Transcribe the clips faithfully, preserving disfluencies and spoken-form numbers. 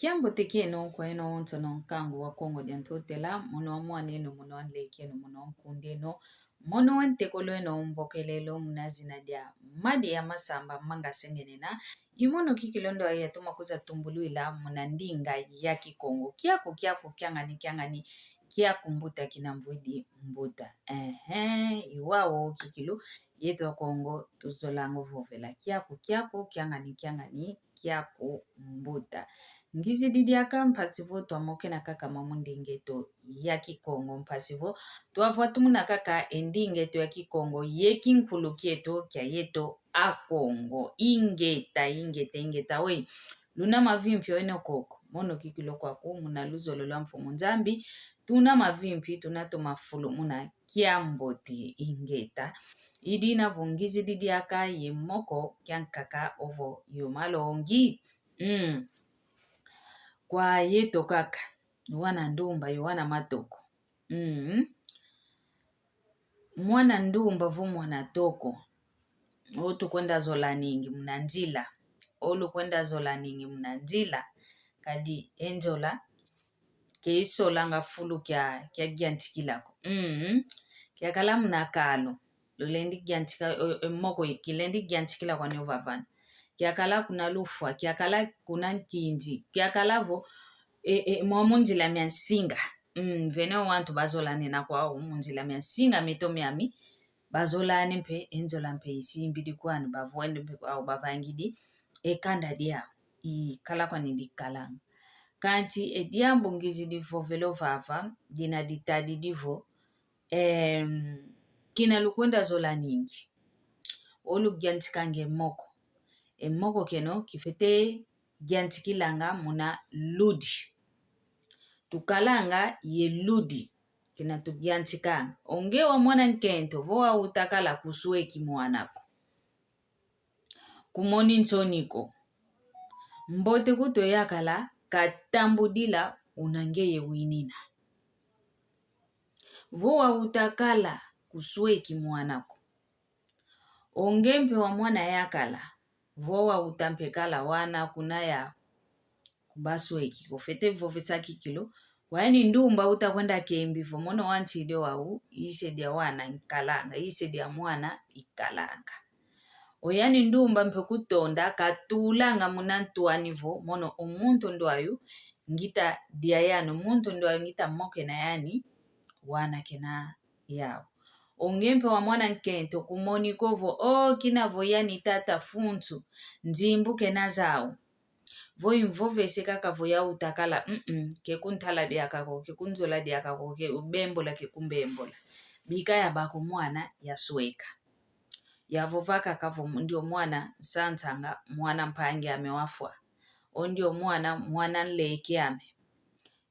Kiambote kieno kwa eno onsono, nkangu wa Kongo dia Ntotela, mono wa mwaneno, mono wa nlekeno, mono wa nkundeno, mono wa ntekolweno, mbokelelo muna zina dia Madi ya Masamba Manga Sengenena. I mono kikilu ndo yatoma kwiza tumbulwila muna ndinga ya Kikongo. Kiaku, kiaku, kiangani, kiangani, kiaku mbuta kina mvwidi mbuta. Ehe, i wau kikilu yeto Akongo tuzolanga vovela. Kiaku, kiaku, kiangani, kiangani, kiaku mbuta. Ngizidi diaka mpasi vo twamokena kaka mambu ndinga eto ya Kikongo, mpasi vo twavwa tumuna kaka e ndinga eto ya Kikongo ye kinkulu kieto kia yeto Akongo. Ingeta, ingeta, ingeta, we. Luna mavimpi weno koko, mono kikilu kwaku muna luzolo lwa Mfumu Nzambi, tuna mavimpi, tuna toma fulu muna kiambote. Ingeta. I dina vo ngizidi diaka ye moko kiankaka ovo yo malongi. Mm. Kwa yeto kaka, wana ndumba, yo wana matoko. Mm. Mwana ndumba vo mwana toko. O tukwenda zolaningi muna nzila. O lukwenda zolaningi muna nzila. Kadi e nzola ke isolanga fulu kia, kia giantikila ko. Mm. Kiakala muna kalu. Lulendi giantika, e, e, moko kilendi giantikila kwani ovavana. Kiakala kuna lufwa, kiakala kuna nkinzi, kiakala vo, e, e, mwa munzila mia nsinga. Mm, vene wantu bazolanina kwau munzila mia nsinga, mito miami, bazolani mpe, e nzola mpe isimbidi kwani, bavwende mpe kwau bavangidi e kanda diau, ikala kwani dikalanga. Kanti e diambu ngizidi vovela ovava, dina ditadidi vo, em, kina lukwenda zolaningi. O lugiantikanga e moko. E moko kieno kifwete giantikilanga muna ludi. Tukalanga ye ludi, kina tugiantikanga. O nge wa mwana nkento, vo wautakala, kusweki mwana ko. Kumoni nsoni ko. Mbote kuto yakala, katambudila una ngeye winina. Vo wautakala, kusweki mwana ko. O nge mpe wa mwana yakala, vo wauta mpe kala, wana kuna ya kubasweki ko. Fwete vovesa kikilu, kwa yani ndumba uta kwenda kembi vo mono wa ntidi wau, ise dia wana nkalanga, ise dia mwana ikalanga. O yani ndumba mpe kutonda, katulanga muna ntwani vo mono o muntu ndwayu ngita dia yani, o muntu ndwayu ngita mokena yani, wana kena yau. O nge mpe wa mwana nkento, kumoni ko vo, o, kina vo yani tata funtu, nzimbu kena zau. Vo imvovese kaka vo yautakala, mm, ke kuntala diaka ko, ke kunzola diaka ko, ke ubembola, ke kumbembola. Bika yabaka o mwana yasweka. Yavova kaka vo ndio mwana nsansanga, mwana mpangi ame wafwa. O ndio mwana, mwana nleke ame.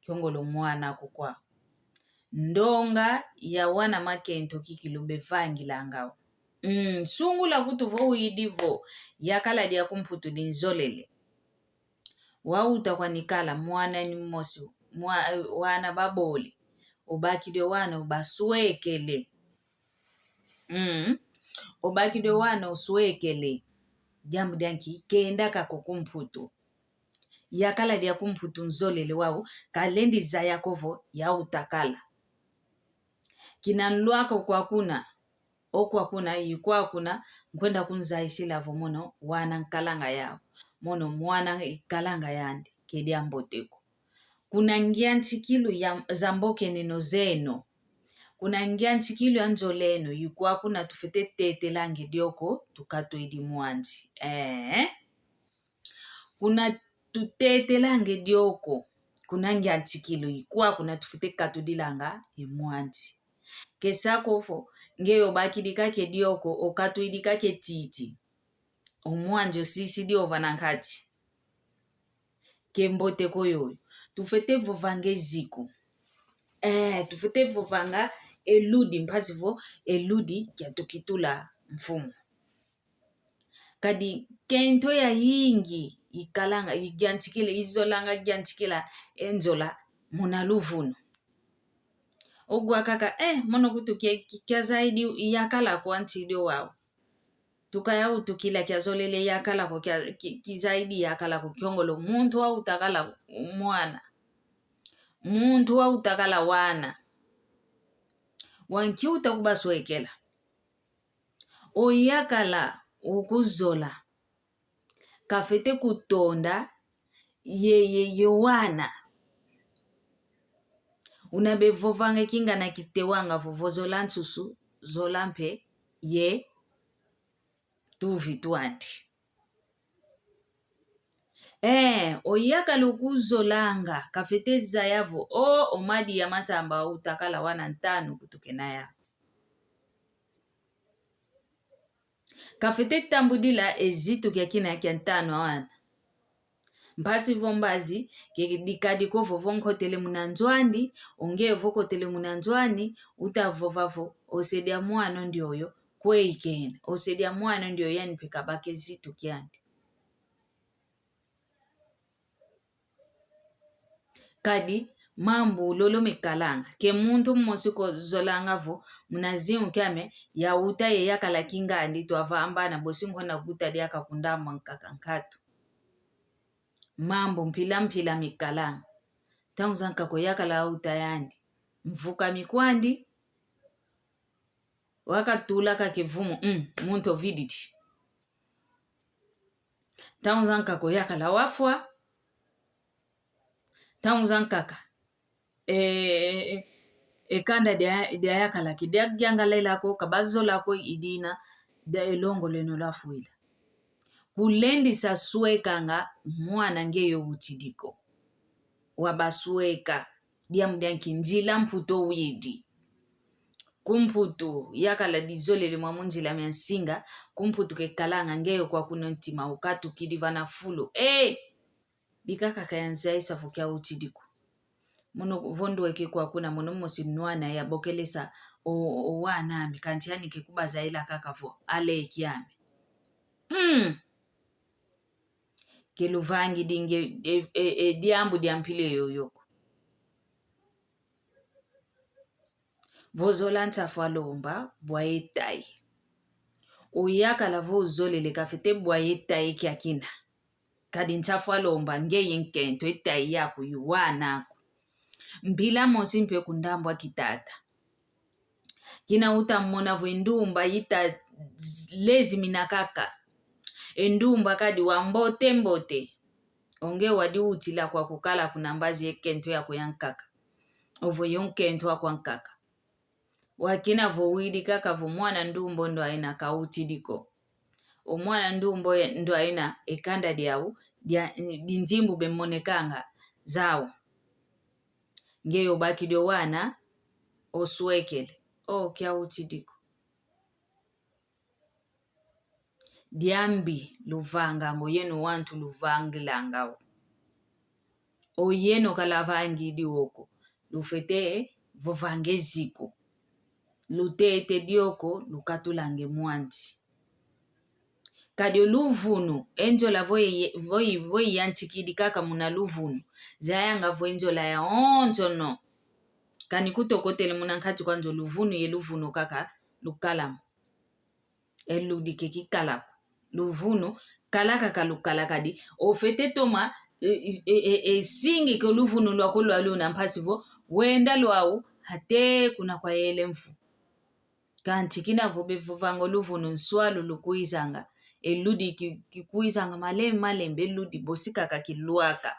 Kiongolo mwana kukwa. Ndonga ya wana makento kikilu bevangilanga o. Mm, sungula kutu vo widi vo yakala dia kumputu dinzolele. Wauta kwani kala mwana ni mosi, mwa-, wana babole. Obakidi o wana obaswekele. Mm. Obakidi o wana oswekele. Diambu dia nki? Kenda kaka kumputu. Yakala dia kumputu nzolele wau, kalendi zaya ko vo yautakala. Kina nlwaka kwa kuna, o kwa kuna, i kwa kuna, nkwenda kunzayisila vo mono wana nkalanga yau. Mono mwana ikalanga yandi, ke diambote ko. Kuna ngiantikilu ya, za mbokeneno zeno. Kuna ngiantikilu ya nzoleno, i kwa kuna tufwete tetelanga e dioko, tukatwidi mwandi. Ee. Kuna tutetelanga e dioko, kuna ngiantikilu, i kwa kuna tufwete katudilanga e mwandi. Ke sa ko vo, nge obakidi kaka e dioko, okatwidi kaka e titi, o mwandi osisidi ova na nkati. Ke mbote ko yoyo. Tufwete vovanga e ziku. Ee, tufwete vovanga e ludi, mpasi vo e ludi kiatukitula mfumu. Kadi kento yayingi ikalanga, igiantikila, izolanga giantikila e nzola muna luvunu. Ogwa kaka, eh, mono kutu kia, kia, kia zaidi yakala ko ntidi wau. Tuka yautukila kia zolele yakala ko, kia, ki, ki zaidi yakala ko, kiongolo muntu wautakala, mwana. Muntu wa utakala wana. Wa nki uta kubaswekela? Oyakala ukuzola. Kafete kutonda ye, ye, ye wana. Una bevovanga kingana kitewanga vo, vo zola nsusu, zola mpe ye tuvi twandi. Eh, oyakala ukuzolanga, kafete zaya vo, o, o madi ya masamba utakala wana ntanu kutukena ya. Kafete tambudila e zitu kia kina kia ntanu awana. Mpasi vo mbazi, ke dikadi ko vo, vo nkotele muna nzo andi, o nge vo kotele muna nzo ani, utavova vo, o se dia mwana ndioyo, kwe ikena, o se dia mwana ndioyo yani mpe kabaka e zitu kiandi. Kadi mambu lolo mekalanga. Ke muntu mmosi ko zolanga vo, muna ziu kiame, ya uta ye yakala kingandi twavambana, bosi nkwenda kuta diaka kundamba nkaka nkatu. Mambu mpila mpila mekalanga. Ntangu zankaka oyakala uta yandi. Mvuka mikwandi, wakatula kaka e vumu, mm, muntu ovididi. Ntangu zankaka oyakala wafwa. Ntangu zankaka, e, e, e, e kanda dia, dia yakala ki, dia yangalelako, kabazola ko idina, dia elongo leno lwafwila. Kulendisa swekanga mwana nge yo utidi ko. Wabasweka, diambu dia nki? Nzila mputu owidi. Ku Mputu, yakala dizolele mwa mu nzila mia nsinga, ku Mputu kekalanga nge yo kwa kuna ntima ukatukidi vana fulu. Eh! Bika kaka ya nzaisa vo kia utidi ko. Mono vo ndweke kwa kuna mono mosi nwana ya bokelesa o, o wana ame, kansi yani ke kubazaila kaka vo aleki ame. Mm. Ke luvangidi nge, e, e, e, diambu dia mpila yoyo ko. Vo zola nsafu a lomba, bwa e tayi. Oyakala vo uzolele kafete bwa e tayi kiakina. Kadi nsafu a lomba, ngeye nkento, e tayi yaku, yu wana aku. Mpila mosi mpe ku ndambu a kitata. Kina uta mona vo e ndumba yita lezimina kaka. E ndumba kadi wa mbote mbote. O nge wadi utila kwa kukala kuna mbazi ye nkento yaku ya nkaka. Ovo yo nkento aku a nkaka. Wakina vo widi kaka vo mwana ndumba o ndwaina ka utidi ko. O mwana ndumba o ndwaina e kanda diau, dia, dinzimbu bemonekanga zau. Nge yo bakidi o wana, oswekele. O kia utidi ko. Diambi luvanganga, oyeno wantu luvangilanga o. Oyeno ka lavangidi o ko, lufwete vovanga e ziku. Lutete dio ko, lukatulanga e mwanzi. Kadi o luvunu, e nzola vo yi, vo yi, vo yiyantikidi kaka muna luvunu, zayanga vo e nzola yawonsono. Kani kutokotele muna nkati kwa nzo, luvunu ye luvunu kaka lukalamo. E ludi ke kikala ko. Luvunu, kala kaka lukala kadi. Ofwete toma, e, e, e, e, singika o luvunu lwaku lwa luna mpasi vo, wenda lwau, ate kuna kwayele mvu. Kansi kina vo bevovanga o luvunu nswalu lukwizanga. E ludi ki, kikwizanga malembe, malembe, e ludi bosi kaka kilwaka.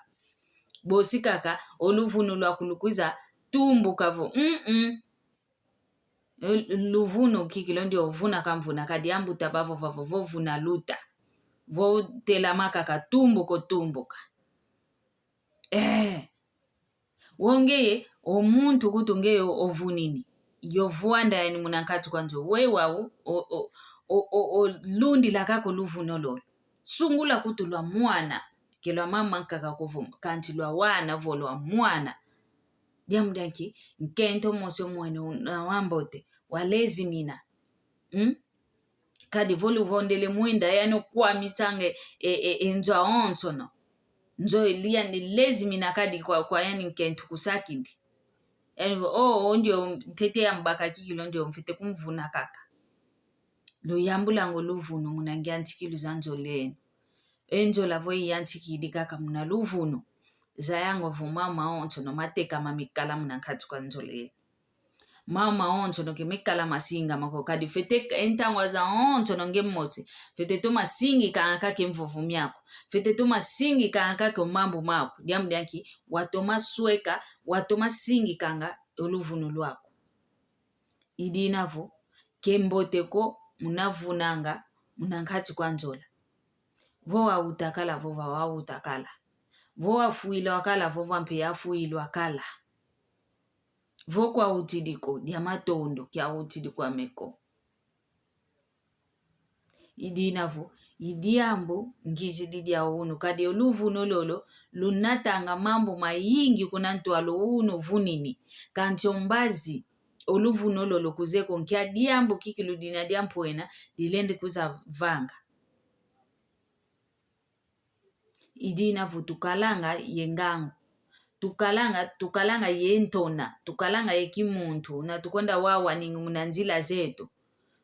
Bosi kaka, o luvunu lwaku lukwiza tumbuka vo, mm-mm. Luvunu kikilu ndio vuna kamvuna, kadi ambuta bavova vo, vo vuna luta. Vo telama kaka tumbuka otumbuka. Eh. Wo ngeye, o muntu kutu ngeye ovunini. Yo vwanda yani muna nkati kwa nzo. We wau, o, o, o, o, olundila kaka o luvunu lolo. Sungula kutu lwa mwana. Ke lwa mama nkaka ko vo, kansi lwa wana vo lwa mwana. Diambu dia nki? Nkento mosi omwene una wambote, walezimina. Mm? Kadi vo luvondele mwinda, yani okwamisanga e, e, e nzo awonsono. Nzo eli yani lezimina kadi kwa, kwa yani nkento kusakidi. Yani vo, o, o ndio ntete yambaka kikilu ndio mfwete kumvuna kaka. Luyambulanga o luvunu muna ngiantikilu za nzo leno. E nzola vo yiyantikidi kaka muna luvunu. zayanga vo mambu mawonsono matekama mikala muna nkati kwa nzola. Mambu mawonsono ke mikala masingama ko, kadi fwete e ntangwa zawonsono nge mosi, fwete toma singikanga kaka e mvovo miaku, fwete toma singikanga kaka o mambu maku, diambu dia nki? Watoma sweka, watoma singikanga o luvunu lwaku. I dina vo, ke mbote ko muna vunanga muna nkati kwa nzola. Vo wawuta kala, vova wawuta kala. Vo wafwilwa kala, vova mpe yafwilwa kala. Vo kwawutidi ko, dia matondo, kiawutidi kwame ko. I dina vo, i diambu ngizidi dia unu, kadi o luvunu lolo lunatanga mambu mayingi kuna ntwala unu vunini. Kansi o mbazi o luvunu lolo kuzeye ko nkia diambu kikilu dina dia mpwena dilendi kuzavanga. I dina vo tukalanga ye ngangu. Tukalanga, tukalanga ye ntona. Tukalanga ye kimuntu. Na tukwenda wawaningi muna nzila zeto.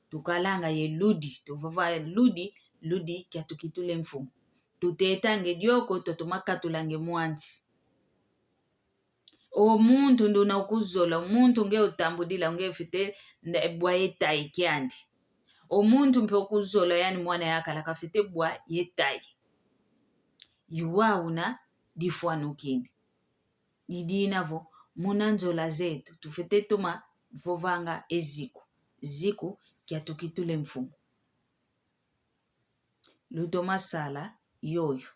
Tukalanga ye ludi. Tuvova ludi, ludi kia tukitule mfumu. Tutetange dioko, twatoma katulange mwandi. O muntu nduna ukuzola, o muntu nge utambudila, nge fwete nda-, bwa ye tayi kiandi. O muntu mpe ukuzola yani mwana yakala kafwete bwa ye tayi. Yuwa una difwanukini. I dina vo, muna nzola zeto, tufwete toma vovanga e ziku. Ziku kia tukitule mfumu. Lutoma sala yoyo.